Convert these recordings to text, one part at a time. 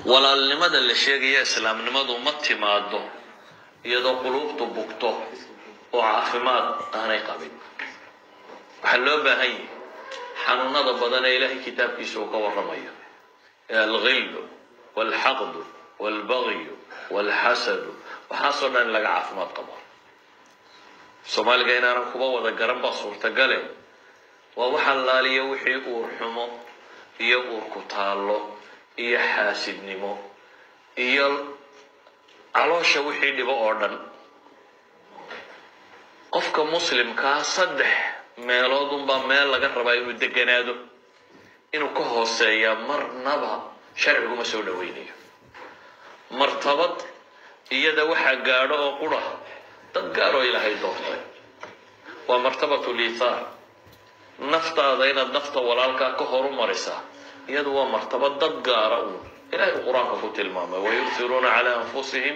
Walaalnimada la sheegaya, islaamnimadu ma timaado iyadoo quluubtu bugto oo caafimaad aanay qabin. Waxaa loo baahan yahay xanuunada badan ee Ilaahay kitaabkiisa uu ka warramayo ee الغل والحقد والبغي والحسد, waxaasoo dhan in laga caafimaad qabo. Soomaaliga inaanan kuba wada garan baa suurtagale. Waa waxa laaliya wixii uur xumo iyo uur ku taallo iyo xaasidnimo iyo caloosha wixii dhibo oo dhan. Qofka muslimkaa saddex meelood unbaa meel laga rabaa inuu deganaado. Inuu ka hooseeyaa marnaba sharciguma soo dhaweynayo. Martabad iyada waxaa gaadho oo qura dad gaaroo Ilaahay doortay, waa مرتبة الإيثار. Naftaada inaad nafta walaalkaa ka horumarisaa, iyadu waa martabad dad gaara uun Ilahay uu Qur-aanka ku tilmaamay: ويؤثرون على أنفسهم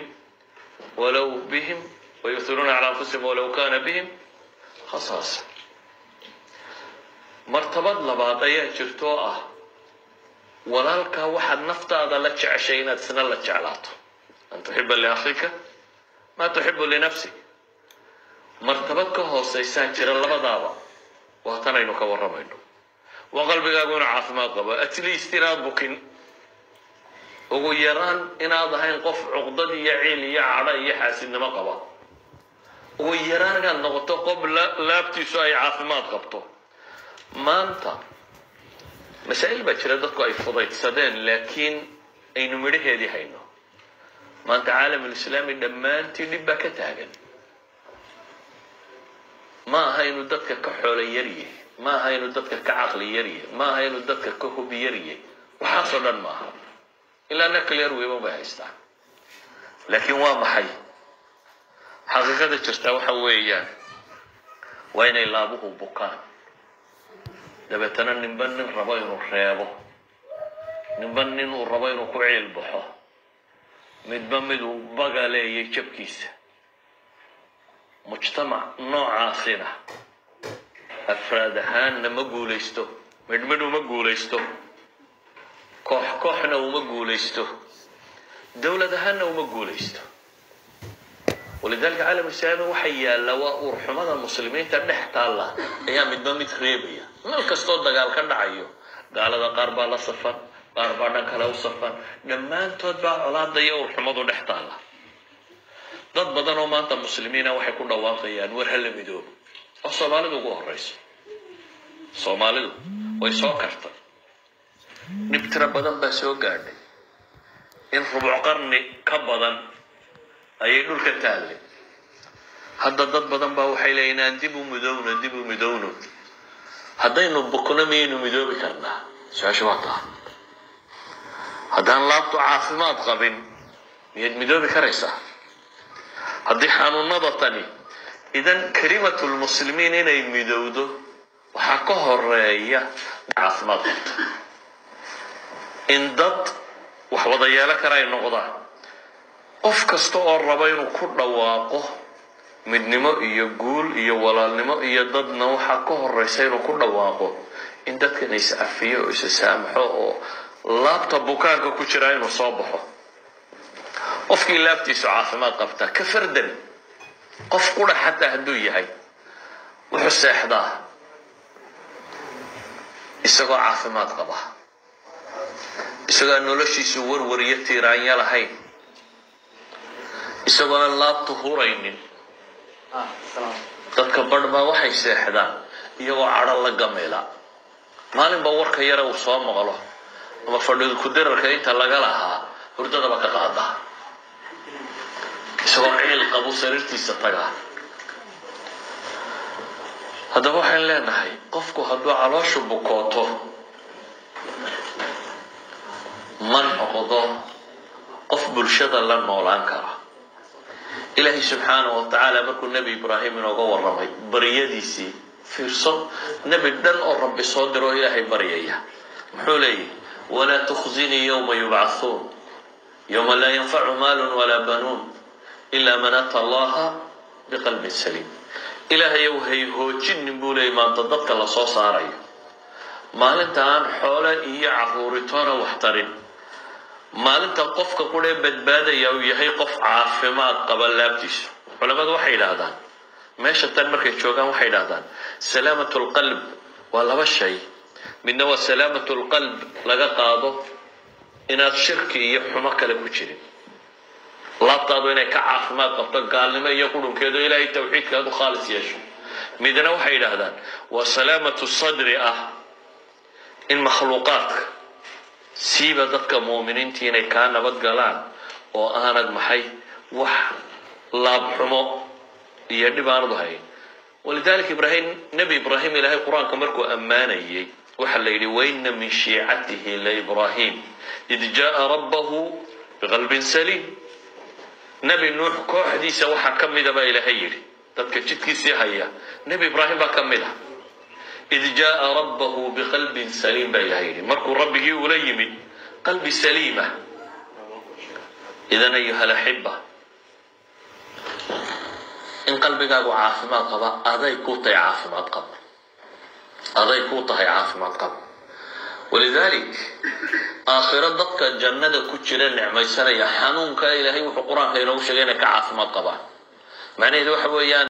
ولو بهم ويؤثرون على أنفسهم ولو كان بهم خصاصة. Martabad labaad ayaa jirto oo ah walaalkaa waxaad naftaada la jeceshay inaad isna la jeclaato, أن تحب لأخيك ما تحب لنفسك. Martabad ka hoosaysaa jira labadaaba, waa tan aynu ka warramayno. Waa qalbigaagu inuu caafimaad qabo, at least inaad bukin, ugu yaraan inaad ahayn qof cuqdad iyo ciil iyo cadho iyo xaasidnimo qaba, ugu yaraan inaad noqoto qof laabtiisu ay caafimaad qabto. Maanta masaa'il baa jira dadku ay fudaydsadeen, laakiin aynu midhaheedii hayno. Maanta العالم الإسلامي dhammaantii dhib baa ka taagan. Ma aha inuu dadka ka xoolo yaryahy, ma aha inuu dadka ka caqli yaryahy, ma aha inuu dadka ka hub yaryahy, waxaasoo dhan ma aha. Ilaa nuclear weapon bay haystaan. Laakiin waa maxay xaqiiqada jirtaa? Waxa weeyaan waa inay laabuhu bukaan, dabeetana ninba nin rabo inuu reebo, ninba nin uu rabo inuu ku ciil baxo, midba miduu baga leeyay jabkiisa. Mujtamac noocaasina afraad ahaanna ma guulaysto, midhmidh uma guulaysto, koox kooxna uma guulaysto, dowlad ahaanna uma guulaysto. ولذلك العالم الإسلامي waxa yaalla waa uurxumada muslimiinta dhex taalla ayaa midba mid reebaya. Meel kastoo dagaal ka dhacayo, gaalada qaar baa la safan, qaar baa dhan kale u safan, dhammaantood baa colaada iyo uurxumadu dhex taalla. Dad badan oo maanta muslimiina waxay ku dhawaaqayaan war hala midoobo, oo Soomaalidu ugu horeyso. Soomaalidu way soo kartay, dhib tiro badan baa soo gaadhay, in rubuc qarni ka badan ayay dhulka taallay. Hadda dad badan baa waxay leeyihin aan dib u midowno, dib u midowno. Haddaynu bukno, miyaynu midoobi karnaa? Su-aasha waa taa. Haddaan laabtu caafimaad qabin, miyaad midoobi karaysaa? Haddii xanuunada tani idan كلمة المسلمين inay midowdo, waxaa ka horeeya caafimaad qabto, in dad wax wada yeelo kara ay noqdaan. Qof kasta oo raba inuu ku dhawaaqo midnimo iyo guul iyo walaalnimo iyo dadna, waxaa ka horeysa inuu ku dhawaaqo in dadkan is cafiyo oo isa saamaxo oo laabta bukaanka ku jira inuu soo baxo. Qofkii laabtiisu caafimaad qabtaa, ka fardan, qof qura xataa hadduu yahay, wuxuu seexdaa isagoo caafimaad qaba, isagoo aan noloshiisu warwar iyo tiiraanyo lahayn, isagoo aan laabtu huraynin. Dadka badh baa waxay seexdaan iyagoo cadho la gamila. Maalinba warka yara uu soo maqlo ama fadhiid ku-dirarka inta laga lahaa hurdadaba ka qaada, isagoo ciil qabu sariirtiisa tagaa. Haddaba waxaan leenahay, qofku hadduu calooshu bukooto, ma noqdo qof bulshada la noolaan kara. Ilaahay subxaanahu wa tacaala markuu Nebi Ibraahim inooga warramay baryadiisii, fiirso, nebi dhan oo Rabbi soo diro oo Ilaahay baryaya, muxuu leeyahy? ولا تخزني يوم يبعثون يوم لا ينفع مال ولا بنون إلا من أتى الله بقلب سليم. Ilaahayow, hay hoojinin, buu leeyay, maanta dadka la soo saarayo, maalinta aan xoole iyo caruuritoona wax tarin. Maalinta qofka quree badbaadaya uu yahay qof caafimaad qaba laabtiisu. Culamadu waxay yidhaahdaan meesha tan markay joogaan, waxay yidhahdaan salaamatu lqalb waa laba shay. Midna waa salaamatu lqalb laga qaado inaad shirki iyo xumo kale ku jirin, laabtaadu inay ka caafimaad qabto gaalnimo iyo qurunkeedu, Ilaahay tawxiidka aad u khaalis yeesho. Midna waxay yidhaahdaan waa salaamatu sadri ah in makhluuqaadka, siiba dadka muuminiintii, inay kaa nabad galaan oo aanad maxay wax laabxumo iyo dhib aanad hayn. Walidalika Ibrahim, Nebi Ibraahim, Ilaahay Qur-aanka markuu ammaanayay waxaa la yidhi: "Waina min shiicatihi laibrahim id jaءa rabbahu biqalbin saliim." Nebi Nuux kooxdiisa waxaa ka mida baa Ilaahay yidhi dadka jidkiisii haya Nebi Ibraahim baa ka mid ah. "Id jaءa rabbahu biqalbin saliim" baa Ilahay yidhi, markuu Rabbigii ula yimid qalbi saliima. Idan, ayuha alaxiba, in qalbigaagu caafimaad qaba aday kuu tahay caafimaad qab, aday kuu tahay caafimaad qab. Walidalik aakhiro dadka jannada ku jira nicmaysanaya xanuunka, Ilaahay wuxuu Qur-aanka inoogu sheegay inay ka caafimaad qabaan. Macnaheedu waxa weeyaan